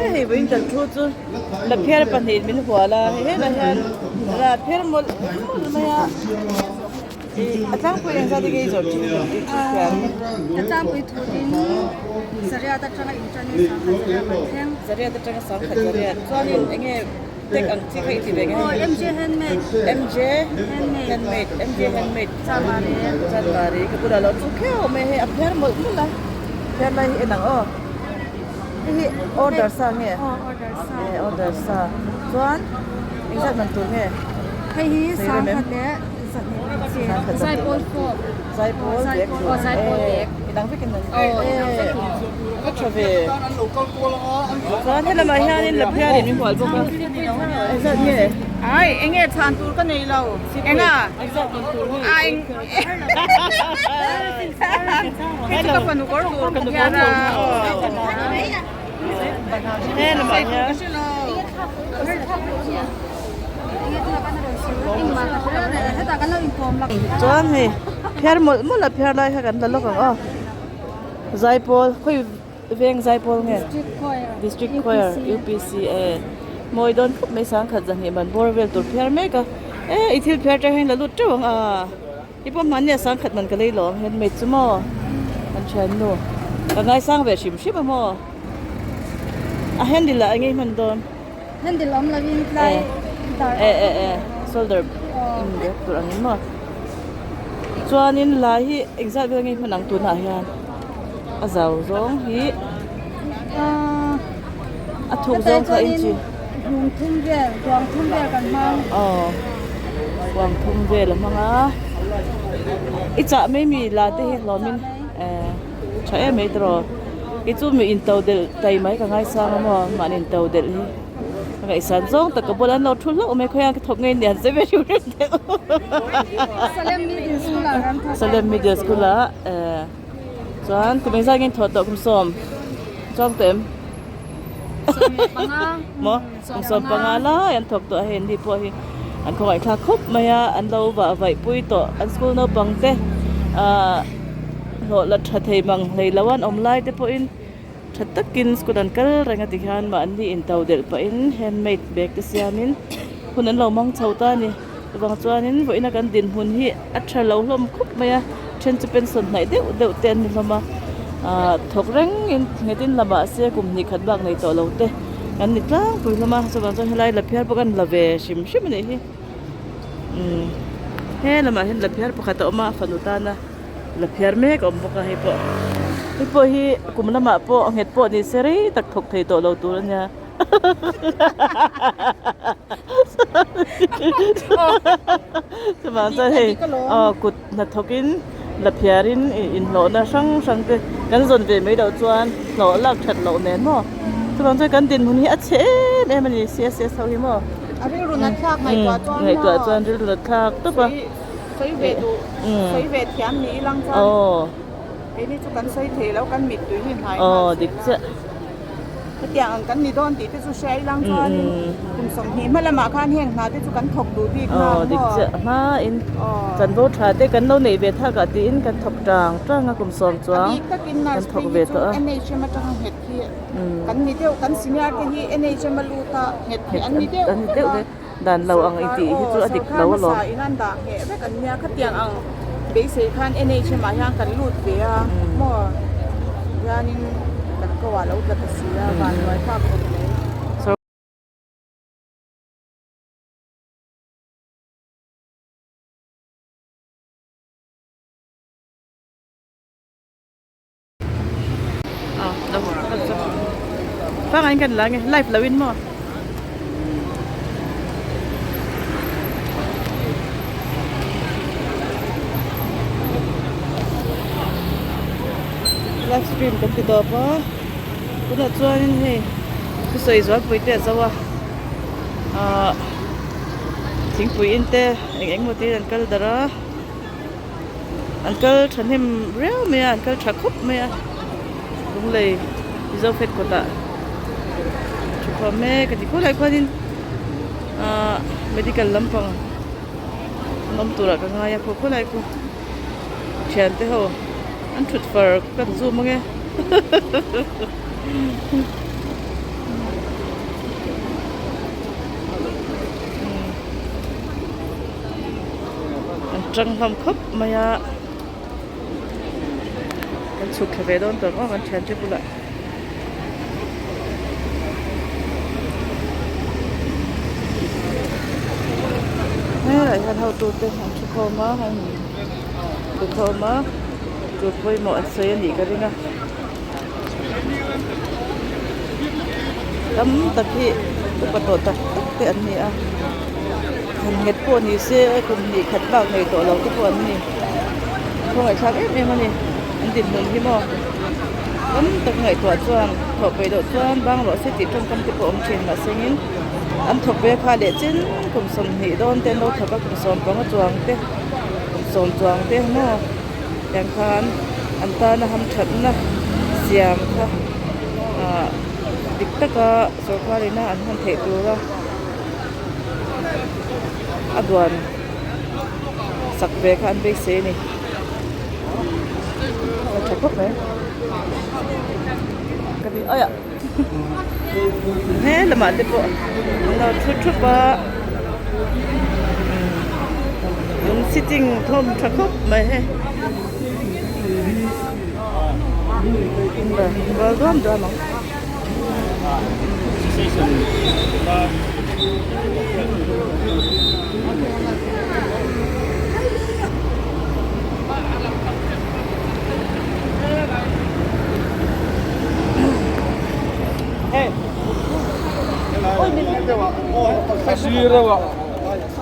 Hei vawiin kan thu chu laphiar pahnihin min hual a, hei hetah hian laphiar mawlh mawlh mai a ih a tlangpui engzat nge i zawrh thin i thu thiam hi. A tlangpui thuin zariat atanga inṭanin sangkhat zariat an thleng. Zariat atanga sangkhat zariat chuanin enge tek ang chi kha i ti ve nge? Aw MJ handmade. MJ handmade. Handmade MJ handmade. Chanmari. Chanmari ka bulah lo thu kheuh mai a hei a phiar mawlh mawlh a phiar lai hi en ang aw. Hei hi order sa nge? Aw order sa. Eh order sa. Chuan engzat man tur nge? Hei hi sangkhat leh zahnih mai chi. Zaipawl fork. Zaipawl bag tur. Aw zaipawl bag. Inang vekin an. Aw inang vekin. Ka tha ve. Chuan helamah hianin laphiarin min hual bawk a. Engzat nge? Ai enge chhan tur ka nei lo. Enga? Engzat man tur nge? Ai Hei chu ka fanu kawr tur ka hian a Helamah hian. Chuan hei phiar mawlh mawlh a phiar lai kha kan la lawk ang aw Zaipawl khawi veng Zaipawl nge District Choir UPC e mawi dawn khawp mai sangkhat zahnih man bawr vel tur phiar mek a e i thil phiar tang hian la lut teuh ang a. I pawh hmanni a sangkhat man ka lei lawm handmade chu maw kan thiannu ka ngaisang ve hrim hrim a maw a handle ah enge i hman dawn handle awm lo in tlai dar e e e shoulder in bag tur ang in maw chuanin lai hi engzat vel nge i hman ang tunah hian a zau zawng hi a thuk zawng kha inchi Ruang thum vel ruang thum vel kan hmang. Aw ruang thum vel a hmang a i chah mai mi la te hi hlawmin eh tha em mai tawh i chu mi in to delh tai mai ka ngaisang a maw mahni in to delh hi ka ngaihsan zawng tak ka bulah an lo thu hlauh mai khawiah ka thawk ngei nia an sawi ve hrim hrim deuh Salem Middle School ah kan thawk Salem Middle School ah eh chuan kum engzat nge in thawh tawh kum sawm chuang tawh em. Maw kum sawm panga lai an thawk tawh a hei ni pawh hi an khawngaih thlak khawp mai a an lo vah vaih pui tawh an school naupang te ahh hlawh la tha thei mang hlei lo an awm lai te pawhin tha takin school an kal reng a tikhian mahni in to delh pahin handmade bag te siamin hun an lo hmang chho ta a ni chuvang chuanin vawiina kan dinhmun hi a tha lo hlawm khawp mai a then chu pension hnaih deuh deuh te an ni hlawm a ahh thawk rengin nghetin la mahse kum hnih khat bak nei tawh lo te an ni tlangpui hlawm a chuvang chuan helai laphiar pawh kan la ve hrim hrim a nih hi umm he lamah hian laphiar pakhat a awm a a fanu tana laphiar mek a awm bawk a hei pawh hei pawh hi kum lamah pawh nghet pawh ni se rei tak thawk thei tawh lo tur a nia. Chuvang chuan hei aw kut hnathawkin la phiarin ih inhlawhna hrang hrang te kan zawn ve mai loh chuan hlawh lak that loh nen maw chuvang chuan kan dinhmun hi a chhe em em a ni C_S_S ho hi maw A rilru nat thlak ngaihtuah chuan maw ngaihtuah chuan rilru nat thlak tawp a sawi ve duh sawi ve thiam ni ilang chuan aw keini chu kan sawi thei lo kan mittui hi hnai aw dik chiah. Hetiang ang kan ni dawn tih te chu hria ilang chuanin kum 20 hma lamah khan heng hna te chu kan thawk duh bik na maw? Dik chiah hmain chanvo tha te kan lo neih ve thak ah tiin kan thawk tang tang a kum 10 chuang kan thawk ve tawh a. NHM atanga nghet hi kan ni deuh kan senior te hi NHM a lut a nghet hi an ni deuh vek a. Dan lo ang i tih hi chu a dik lo alawm. Sorkar hmasa in an dah ngheh vek an nia khatiang ang beisei khan NHM ah hian kan lut ve a maw hianin kan ko ah lo tla ta si a vanduai phak khawp mai. Pangai kan la nge live lo in maw. Live stream kan ti tawp a tunah chuanin hei thusawi zualpui te a zo a ahh thingpui in te eng eng emaw tiin an kal darh a. An kal thahnem riau mai a an kal tha khawp mai a lunglei mizo fat kawtah thu khawm mek a ni khawlai khuanin ahh medical lampang an awm turah ka ngai a khaw khawlai khu thiante ho an thut far kan zoom ange. tang hlawm khawp mai a kan chhuk thla ve dawn tawh ang aw kan thiante bulah. Helai hian hotu te an thu khawm a an thu khawm a tur pawimawh an sawi a nih ka ring a tam tak hi upa tawh tak tak te an ni a han nghet pawh ni se kum hnih khat bak nei tawh lo te pawh an ni khawngaihthlak em em a ni an dinhmun hi maw. Tam tak ngaihtuah chuan thawh peih loh chuan bang rawh se tih tawngkam te pawh awm thin mahsengin an thawk ve kha leh chin kum sawmhnih dawn te an lo thawk a kum sawm panga chuang te kum sawm chuang te maw tiang khan an tana hamthatna siam kha ah dik taka sorkar ina an hman theih tura a duan sak ve kha an beisei a ni. A tha khawp mai ka ti aia he lamah te pawh an lo thu thup a an sitting thawm tha khawp mai hei rual duam duam ang.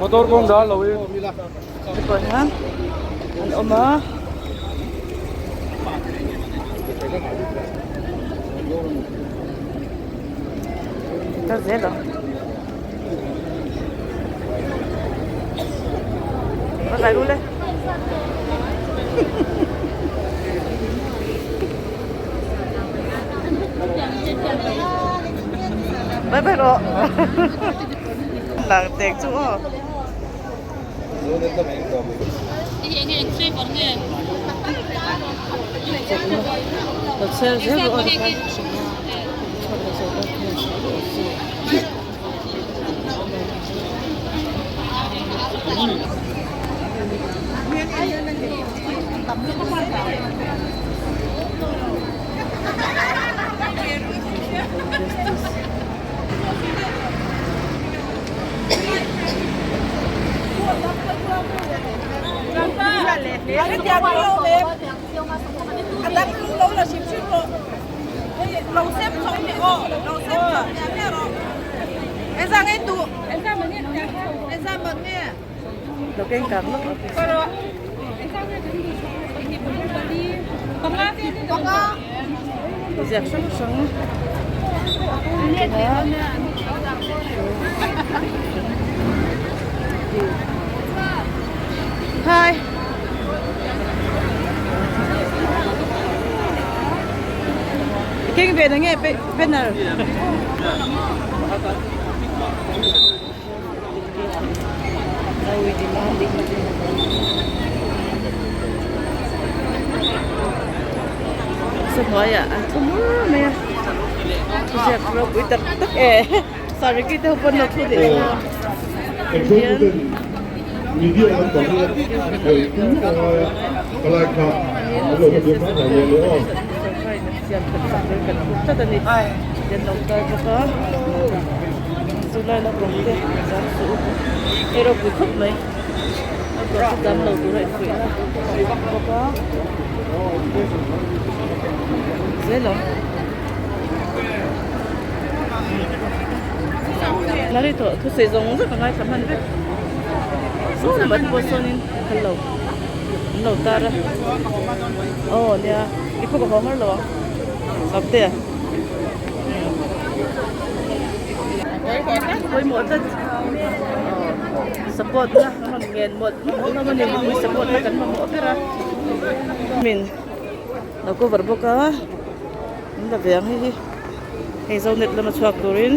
Motor kawng dal lo in. An awm a. Kal zel ang. Bye bye ule. Bye bye rawh. Lang tek chu aw. Lo keng kang lawk lawk. Ziak hrang hrang Hi. Keng ve na nge banner. Sahnuaiah an thu mur mai a thuziak ropui tak tak e sariki te ho pawn lo thu leh a hian sorkar in a siam that sak zel kan hmu tlat a ni an lo kal bawk a. Chu lai naupang te zam suh u hei ropui khawp mai naupang te zam lo tura infuih na bawk a zel awm lari tawh thusawi zawng zawng ka ngaithla hman vek sawn lamah te pawh sawnin phal lo an lo tar a aw nia i pawh ka haw har lo ang kaptea. Pawimawh tlat support na a rawn ngen mawlh mawlh hlawm a ni mipui support na kan mamawh ber a min lo cover bawk a an la ve ang hei hi hei zonet lama chhuak turin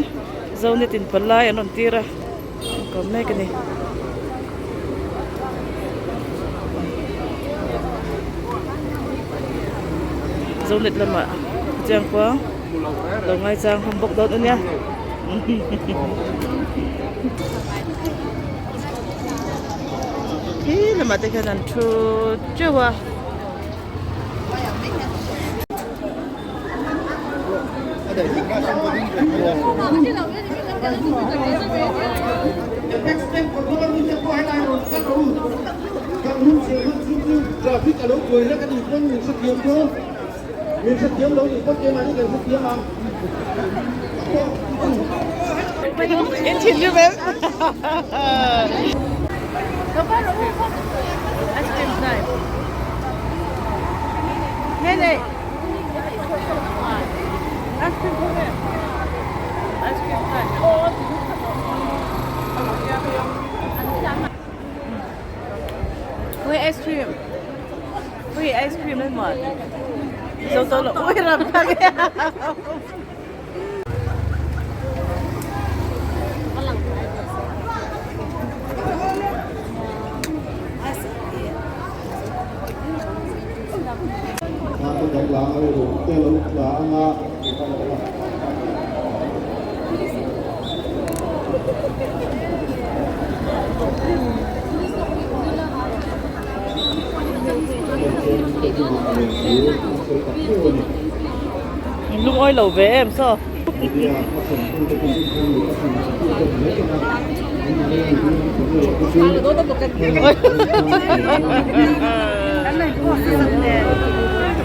zonet in palai an rawn tir a an kawm mek a ni. Zonet lamah chiang kuang lo ngaichang hlawm bawk dawn a nia. Khi lamah te khian an thu teuh a. In thinrim em? Ice cream time. Nene. Ice cream come here. Ice cream time. Ui ice cream. Ui ice cream lên mòn. Zo zo lo ui ram thang e. Lungawi lo ve em saw.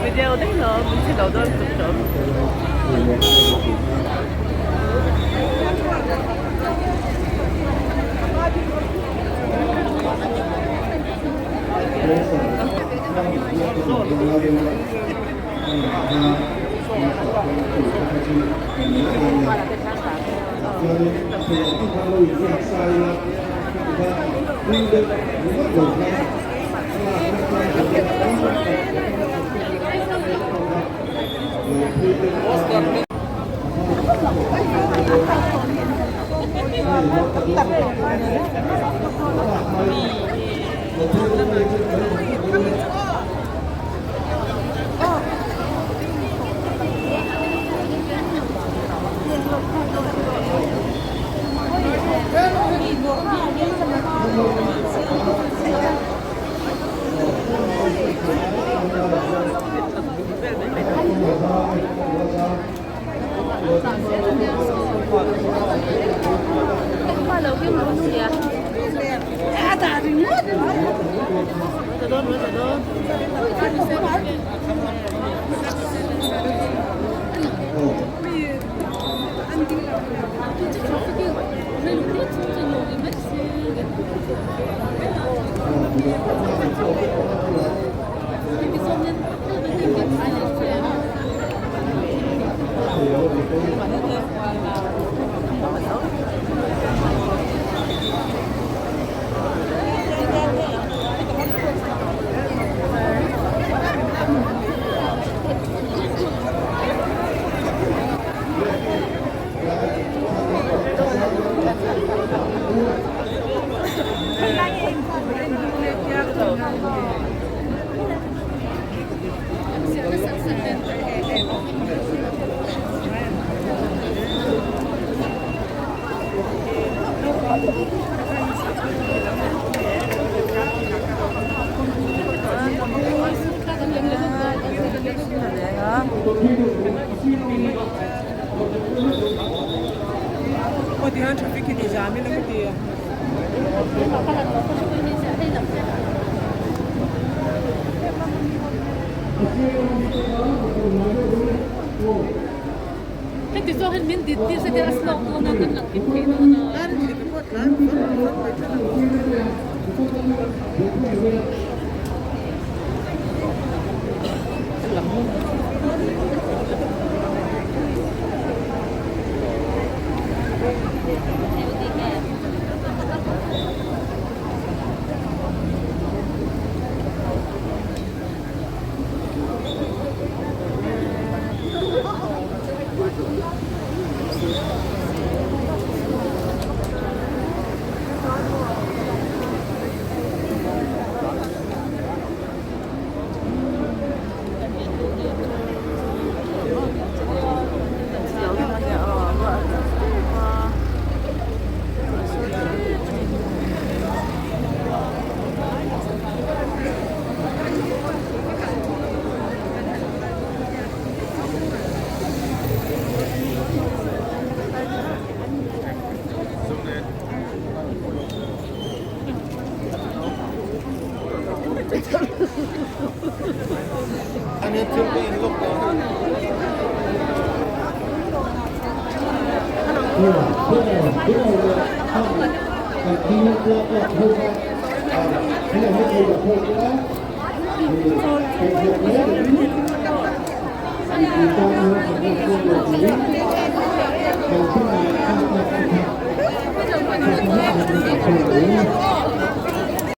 Video đấy nó mình sẽ đầu đơn chụp chụp. Heti zawk hian min din tir se tia a slow dawn a kan lang kim thei dawn a.